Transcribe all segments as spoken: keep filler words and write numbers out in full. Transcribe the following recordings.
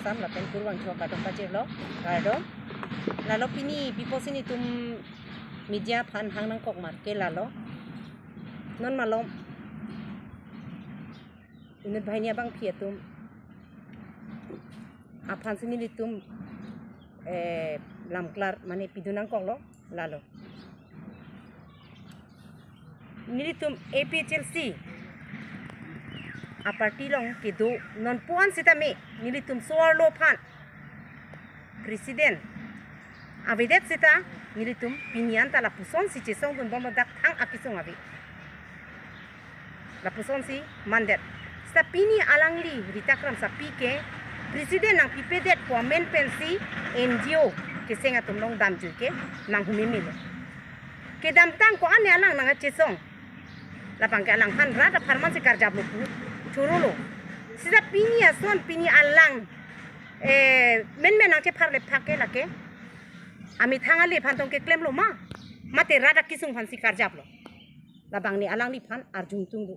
Sam lapen kurvangthu akardom pajirlo, kardom. Lalo pini pi apotsi nelitum media aphan hang nangkok ma ke lalo. Non malom inut banghini abangpi atum aphansi nelitum, eh, lamklar mane pidun nangkoklo lalo. Nelitum A P H L C aparty along kedo non puan sitame nelitum so-arlo aphan president avedet sita nelitum pini anta lapusonsi chesongdunbomlo, dak thang akesung ave. Lapusonsi mandet. Sita pini alangli Rita Kramsapi ke president nangpipedet pu amen pensi N G O keseng atum along damjui ke nanghumeme lo. Kedamtang ko-an ne alang nangkachesong. Labang ke alangphan rat apharmansi karjaplo pu chorolo. Sita pini ason pini alang, eh, menmen nangchepharle phak ke lake amethang ale aphan tong keklemlo ma, mate rat akesung aphansi karjaplo. Labang ne alangliphan arjungtung do.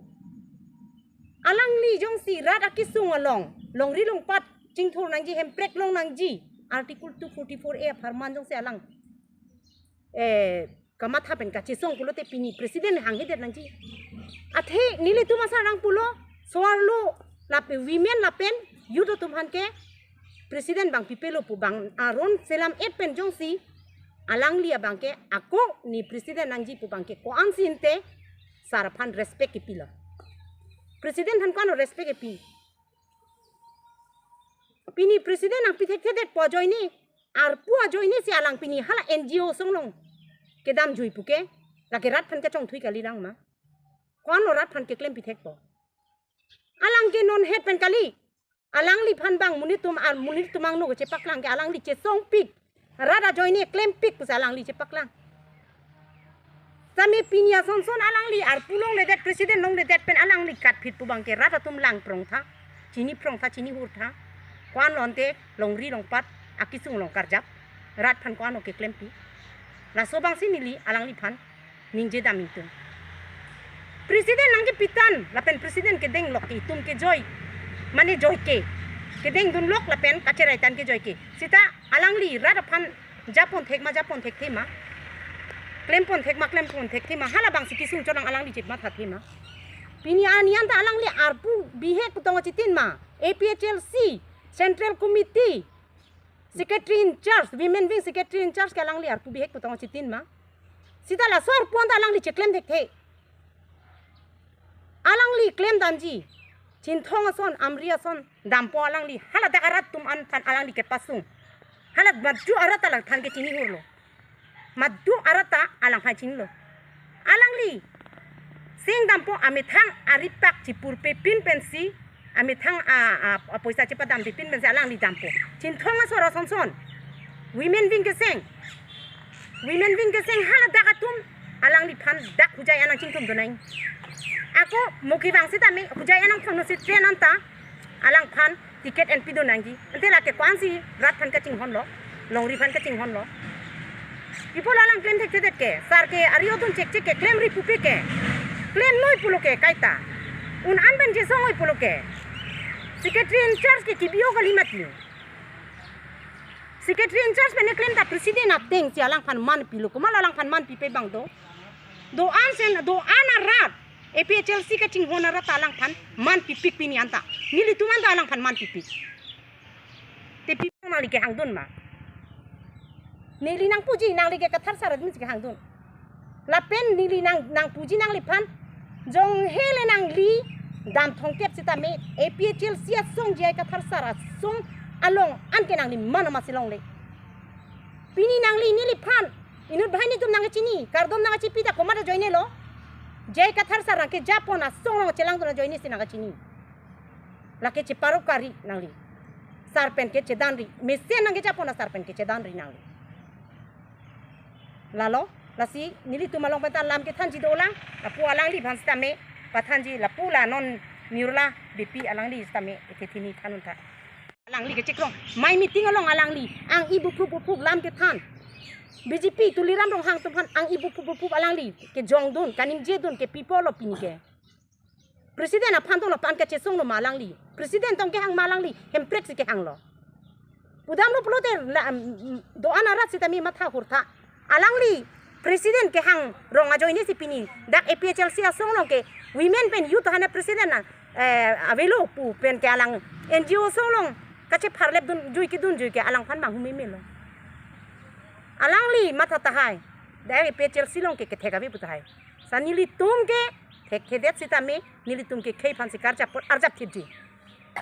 Alangli jongsi rat akesung along longri longpat chingthur nangji, hemprek long nangji, Article two forty-four A apharman jongsi alang, eh, kamatha pen kachesong pulote pini president hanghedet nangji. Athe nelitum asarang pulo, so-arlo lapen women lapen youth atum aphan ke president abang pipelo pu abang aron selam-et pen jongsi alangli abang ke ako ne president nangji pu abang ke ko-ansi ante sar aphan respect kepilo. President aphan ko-an respect kepi? Pini president nangpithekthe det pu ajoine, arpu ajoinesi alang pini hala N G O asong along kedamjui pu ke, lake rat aphan kachongthui kalilang ma? Ko-anlo rat aphan keklem pithekpo? Alang ke non het pen kali. Alangliphan abang monit atum, ar monit atum angno kechepaklang ke alangli chesongpik, rat ajoine klempik pusi alangli chepaklang. Tame pini asonson alangli arpu longledet, president longledet pen alangli katphit pu abang ke rat atum lang prong tha, chini prong tha, chini hur tha. Ko-anlo ante longri longpat akesung along karjap, rat aphan ko-anlo keklempi? Laso abangsi neli alangliphan ningje dam ingtung. President nangkepitan lapen president kedeng lok ke itum ke joi, mane joike, kedengdun lok lapen kacherai tan ke joike. Sita alangli rat aphan japon thek ma, japon thekthe ma, klempon thek ma, klempon thekthe ma, hala abangsi kesung chonang alangli chepmathathe ma? Pini arni anta alangli arpu bihek pu tong chitin ma? A P H L C Central Committee Secretary in charge, women wing secretary in charge ke alangli arpu bihek pu tong chitin ma? Sita laso arpu anta alangli cheklem thekthe. Alangli klem damji. Chinthong ason, Amri ason dampo alangli. Hala dak arat atum aphan alangli kepasung. Hala madu arat alangphan ke chinihurlo. Madu arat ta alangphan chinilo. Alangli seng dampo, amethang aripak chipurpepin pensi, amethang a, a, a poisa chepadamdepin pensi alangli dampo. Chinthong asor asonson, women wing keseng, women wing keseng hala dak atum alangliphan dak hujai anang chingthum donang. Ako moki bang sitame hujai anang thomno si train anta alangphan ticket enpidun nangji. Ante lake ko-ansi rat aphan kachinghonlo, longri aphan kachinghonlo? Ipul alang klem thekthedet ke, sar ke ari odun chekchek ke klemri pupe ke, klemnoi pulo ke kaita. Un-an pen chesongoi pulo ke. Secretary in charge ke kibi-o kali mati. Secretary in charge pen keklem ta president atengsi alangphan man pilo. Komatlo alangphan man pipe abang do? Do-an sen, do-an arat, A P H L C kachinghon arat ta alangphan man pipik pini anta. Nelitum anta alangphan man pipik. Te pi nangli kehangdun ma? Neli nangpuji, nangli ke Kathar sar adminsi kehangdun. Lapen neli nang, nangpuji nangliphan, jong hele nangli dam thomkep sitame A P H L C asong J I Kathar sar asong along anke nangli man amatsi longle. Pini nangli neliphan, inut banghini atum nangkachini, kardom nangkachipi ta komat ajoinelo? J I Kathar sar nangkejapon asong along chelangdun ajoinesi nangkachini. Lake cheparokari nangli. Sar pen kechedanri, mesen nangkejapon asar pen kechedanri nangli. Lalo, lasi nelitum along pen ta lam kethanji dolang, lapu alangliphan sitame pathanji, lapu la non Nirola Beypi alangli sitame ethe thini than untha. Alangli kechek rong, mai meeting along alangli ang-i buphup buphup lam kethan. B J P Tuliram Ronghang atum aphan ang-i buphup buphup alangli kejongdun, kaningjedun ke pi apotlo pini ke? President aphan tong lapu-an kachesonglo ma alangli? President tong kehang ma alangli? Hemprek si kehanglo. Pudamlo pulote la, mm, do-an arat sitame matha hurtha. Alangli president kehang rong ajoine si pini dak A P H L C asong along ke women pen youth hana president na, eh, avelo pu pen ke alang N G O asong along kachepharlep dunjui kedunjui ke alangphan manghumeme lo. Alangli matha tahai. Dak A P H L C along ke kethek ave pu tahai. Sa nelitum ke thekthedet sitame nelitum ke khei aphan si karjap arjap thitji.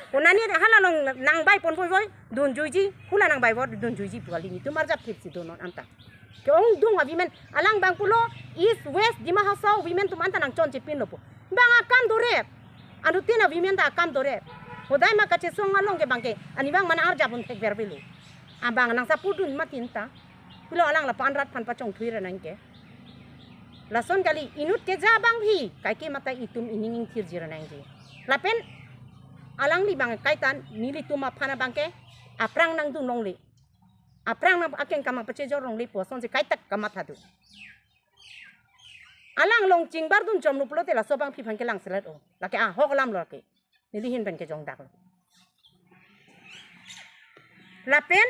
Konane hala along nangbai pon voi voi dunjuiji, hula nangbai voi dunjuiji pu kali, nelitum arjap thitsi donon anta. Ke-ongdung a women alang abang pulo East West Dima Hasao women atum anta nangchonchepinlo pu. Bang akam dorep. Anuttin a women ta akam dorep. Hodai ma kachesong along ke abang ke ani abang mana arjap un thekver avelo. Abang nang support dun mati anta. Pulo alang lapu-an rat aphan pachongthui ra nang ke. Lason kali inut keja abang hi, kaike mata itum ining ingthirji ra nangji. Lapen alangli abang kaita nelitum aphan abang ke aphrang nangdun longle. Aphrang nang akeng kamang pachejor longle pu asonsi kaita kamatha do. Alang along chingbar dunchomlo pulote laso abangpi aphan ke langselet o. Lake ahok alam lo lake. Neli ahin pen kejongdaklo. Lapen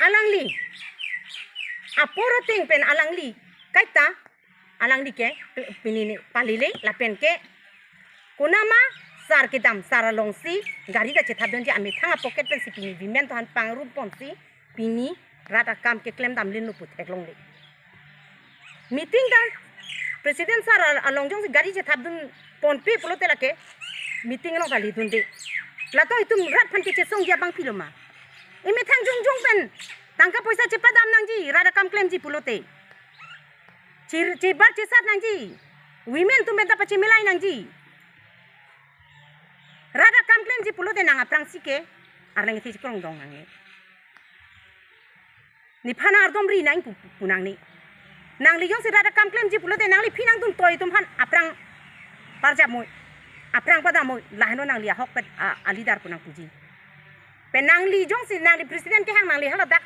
alangli apor ateng pen alangli kaita alangli ke pini ne palile lapen ke konama sar kedam sar alongsi gari ta chethapdunji amethang a pocket pensi pini women atum aphan pangrum ponsi pini rat akam keklem damlinlo pu theklongle. Meeting ta president sar al-, along jongsi gari chethapdun ponpe pulote lake meeting along kali dunde. Latum itum rat aphan kechesongji abangpi lo ma? Emethang jongjong pen tangka poisa chepadam nangji, rat akam klemji pulote. Chir-, chebar chesat nangji. Women atum pen ta pachemilai nangji. Rat akam klemji pulote nang aphrangsi ke arleng isi chikrong dong nangne. Nephan ardom ri nang pu, pu nangne. Nangli jongsi rat akam klemji pulote nangliphi nangdun toi atum aphan aphrang parjap moi, aphrang padam moi, laheno nangli ahok pen a, a leader pu nangpuji. Pen nangli jongsi nangli president kehang nangli haladak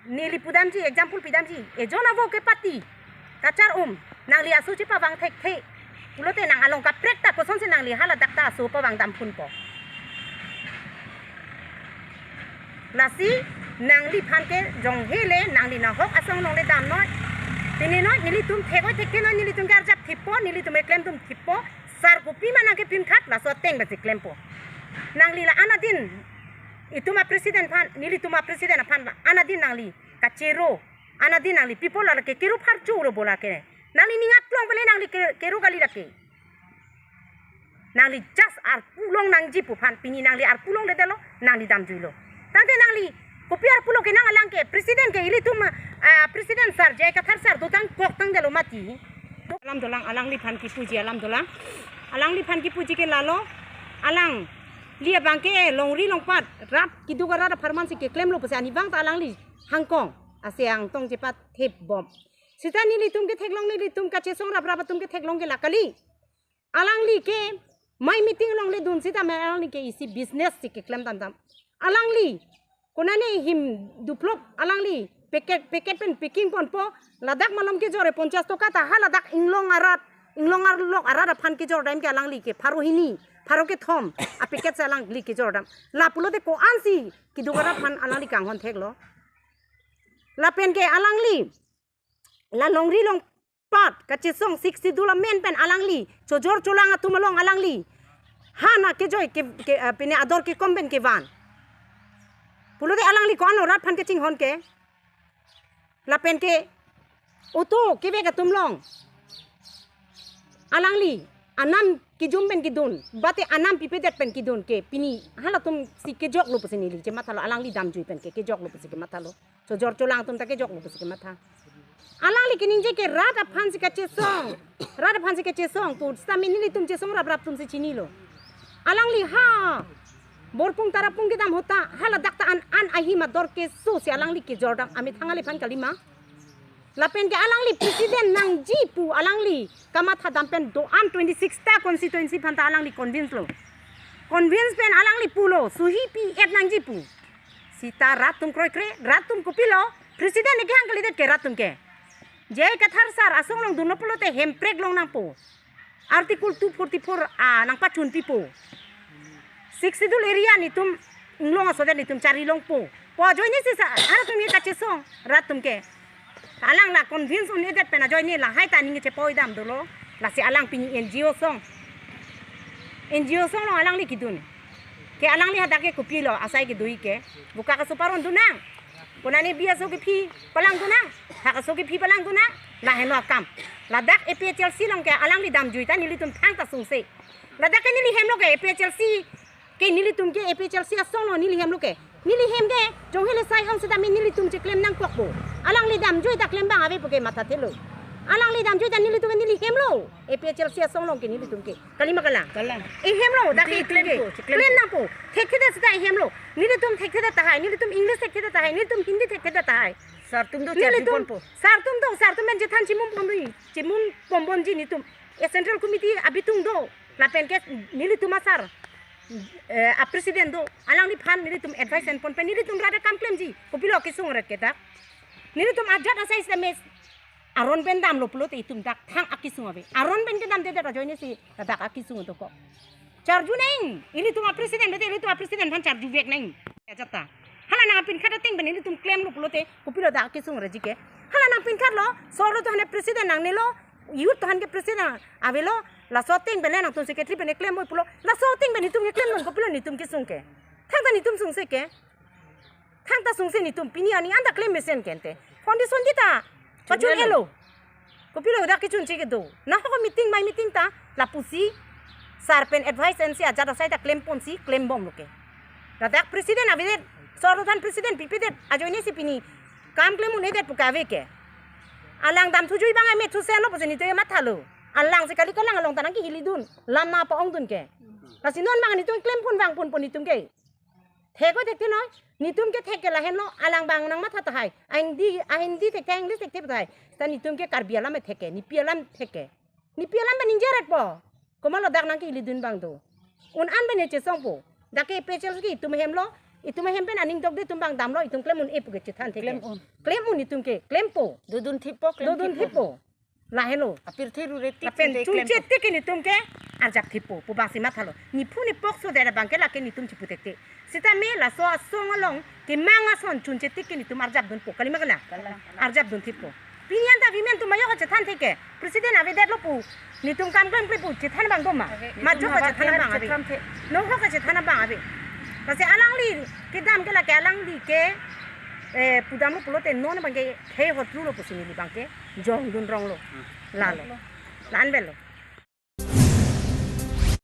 neli pudamji, example pidamji. Ejon avo ke party kachar-um, nangli aso chepavang thekthe pulote nang along kaprek ta kosonsi nangli haladak ta aso pavang damphunpo? Lasi nangliphan ke jonghele nangli nahok asong alongle damnoi. Pini noi nelitum thek-oi thekthenoi, nelitum ke arjap thippo, nelitum eklem dum thippo. Sar kopi ma nang kepin khat laso ateng pensi klempo. Nangli la-an adin itum a president aphan, nelitum a president aphan la-an adin nangli kachero, an adin nangli people la ke kero pharcho lo bola ke. Nangli ning aklong pele nangli ke-, kero kali lake. Nangli just arpulong nangji pu aphan, pini nangli arpulongledetlo, nangli damjuilo. Tangte nangli kopi arpulo ke nang alang ke president ke ilitum, ah, president sar J I Kathar sar dotang koktangdetlo mati. Alam dolang, alangliphan kipuji alam dolang. Alangliphan kipuji ke lalo, alangli abang ke longri longpat rat keduk arat apharman si keklemlo pusi ani abang ta alangli hangkong ase angtong chepathepbom. Sita nelitum ketheklong, nelitum kachesong raprap atum ketheklong ke la kali. Alangli ke mai meeting alongle dun sita mai alangli ke isi business si keklem damdam. Alangli konane him duplop alangli packet, packet pen packing ponpo, ladak malom kejor e ponchas toka ta haladak inglong arat, inglong arlok arat aphan kejor dam ke alangli ke pharo hini, pharo kethom a packet si alangli kejor dam. Lapulote ko-ansi keduk arat aphan alangli kanghon theklo? Lapen ke alangli la longri longpat kachesong Sixth Schedule amen pen alangli chojor cholang atum along alangli hana kejoi ke, ke, eh, pine ador kekom pen kevan. Pulote alangli ko-anlo rat aphan kachinghon ke? Lapen ke auto kevek atum along alangli anam kejum pen kedun, bate anam pipedet pen kedun ke pini halatum si kejoklo pusi neli chemathalo, alangli damjui pen ke kejoklo pusi kemathalo. Chojor cholang atum ta kejoklo pusi kematha. Alangli keningje ke rat aphan si kachesong, rat aphan si kachesong pu sitame nelitum chesong raprap atum si chinilo. Alangli ha Borpung Tarapung kedam ahut ta haladak ta an, an ahim ador keso si alangli kejor dam, amethang aliphan kalima? Lapen ke alangli president nangji pu alangli kamatha dam pen do-an twenty-six ta constituency aphan ta alangli convince lo. Convince pen alangli pulo, suhi pi-et nangji pu. Sita rat atum kroikre, rat atum kopilo, president ne kehang kalidet ke rat atum ke. J I Kathar sar asong along dunlo pulote hemprek long nangpo. Article two forty-four a nangpachun pipo. Sixth Schedule area netum Inglong aso det nelitum chari longpo. Po ajoine si sa, arat atum ke kachesong, rat atum ke. Alang la convince un-edet pen ajoine lahai ta ning chepo idam dolo. Lasi alang pini N G O song. N G O song along alangli kedun. Ke alangli hadak ke kopilo asai kedo-i ke. Buka kaso paron dun nang. Konane bi aso kephi palang dun nang. Hak aso kephi palang dun nang. Lahenlo akam. Ladak A P H L C along ke alangli damjui ta nelitum thangta sungse. Ladak ke neli hem lo ke A P H L C. Ke nelitum ke A P H L C asong lo neli hem lo ke. Neli hem ke, jong hele sai ong seta me nelitum cheklem nangkokpo. Alangli damjui ta klem abang ave pu ke mathathelo. Alangli damjui ta nelitum ke neli hem lo. A P H L C asong along ke nelitum ke. Kalima kalang. Kalang. E hem lo, dak Nelitum itum ke. klempo, cheklem Klem nangpo. Thekthedet seta e hem lo. Nelitum thekthedet tahai, nelitum English thekthedet tahai, nelitum Hindi thekthedet tahai. Sar atum do Nelitum, charjuponpo. Sar atum do, sar atum pen chethan chimum pondoi. Chimum pombonji nelitum. E Central Committee abitung do. Lapen ke nelitum asar. Eh, a president do. Alangliphan nelitum advice enpon pen nelitum rada kam klemji. Kopilo kesung ret ke dak. Nelitum ajat asai seta me aron pen damlo pulote itum dak thang akesung ave. Aron pen kedamdedet ajoine si dak akesung dokok. Charju nang, ilitum a president, bete ilitum a president aphan charjuvek nang. Ajat ta. Hala nangpinkhat ateng pen ilitum klemlo pulote, kopilo dak akesung reji ke. Hala nangpinkhatlo, solo to hane president nangnelo, youth to han ke president avelo, laso ateng pen nangtum secretary pen klem moi pulo, laso ateng pen itum ke klemnon, kopilo nelitum kesung ke. Thangta nelitum sungse ke. Thangta sungse nelitum pini aning anta klem mesen ke ante. Foundation di ta. Pachun Chun-elo. elo. Kopilo dak kechun che kedo. Nahok meeting mai meeting ta. Lapusi. Sar pen advice ensi ajat asai ta klemponsi klembomlo ke. Ladak president avedet. Sor than president pipedet. Ajoine si pini. Kam klem un-edet pu ke ave ke. Alang damthujui abang ame thusenlo pusi nelitum mathalo. Alang si kali kalang along ta nangkehilidun. Lam nangpa-ongdun ke. Lasi non abang nelitum klempon vangponpo nelitum ke. Thek ko thekthe noi, nelitum ke thek ke lahenlo, alang abang nangmatha tahai. A Hindi, a Hindi thekthe, English thekthe tahai. Seta nelitum ke Karbi alam thekthe, nepi alam thekthe. Nepi alam pen ningjeretpo. Komatlo dak nangkehilidun abang do. Un-an pen chesongpo. Dak ke A P H L C ke itum hem lo, itum hem pen aning dokde atum abang damlo, itum klem un-e pu ke chethan thekthe. Klem un. Klem un itum ke, klempo. Dodun thippo, klem Dodun thippo. thippo. Lahenlo. Apirthe rure tik Lapen tinte chunche klempo. tik ke nelitum ke arjap thippo, pu abang si mathalo. Nephu nepok so dera abang ke lake nelitum chipu thekthe. Seta me laso asong along kemang ason chunche tik ke nelitum arjapdunpo. Kalima kalang. Kalang. Arjapdun thippo. Pini anta women atum ajok chethan thekthe. President avedetlo pu. Nelitum kam klemkle pu chethan abang do ma. Ave. Ma Nelitum jok havar chethan ke abang ave. chethan the. Nahok chethan abang ave. Lasi alangli kedam ke lake alangli ke, eh, pudamlo pulote non abang ke hei hotrulo pusi neli abang ke jongdun ronglo. Hmm. Lalo. La-an avelo.